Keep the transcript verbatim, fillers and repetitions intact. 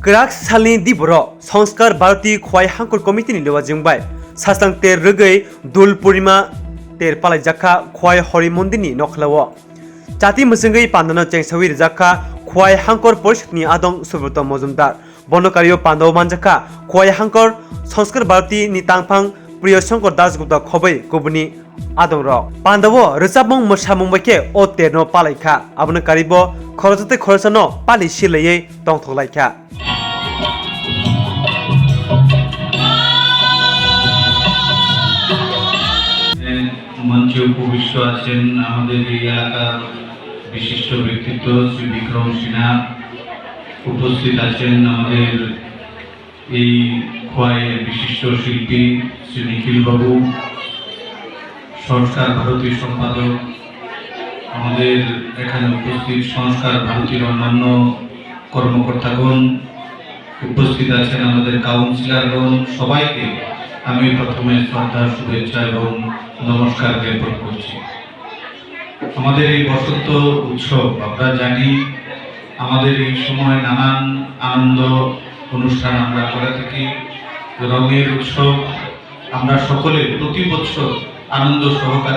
Kwrak salni diboro Sanskar Bharati Khwai Hangkor Committee ni lewajwng bai saslang ter rwgwi Dul Purnima ter palaijak kha Khwai Hori Mondir ni nokhlao. Chati mwchwngwi pandano chengsawi rijak kha Khwai Hangkor Porishad ni adong Subroto Mojumdar. Bono kario pandao manjak kha Khwai Hangkor Sanskar Bharati ni tangphang Priya Shankar Das Gupta khobwi kubuni adongrok. Pandao rwchapmung mwsamung bai khe o terno palai kha. Abono karibo khoroksa tei khoroksano pali silaiwi tongthok lai kha. মঞ্চে উপবিষ্ট আছেন আমাদের এই এলাকার বিশিষ্ট ব্যক্তিত্ব শ্রী বিক্রম সিনহা, উপস্থিত আছেন আমাদের এই খোয়াইয়ের বিশিষ্ট শিল্পী শ্রী নিখিল বাবু, সংস্কার ভারতীর সম্পাদক, আমাদের এখানে উপস্থিত সংস্কার ভারতীর অন্যান্য কর্মকর্তাগণ, উপস্থিত আছেন আমাদের কাউন্সিলরগণ, সবাইকে আমি প্রথমে শ্রদ্ধা, শুভেচ্ছা এবং নমস্কার জ্ঞাপন করছি। আমাদের এই বসন্ত উৎসব, আমরা জানি, আমাদের এই সময় নানান আনন্দ অনুষ্ঠান আমরা করে থাকি। রঙের উৎসব, আমরা সকলে প্রতি বছর আনন্দ সহকারে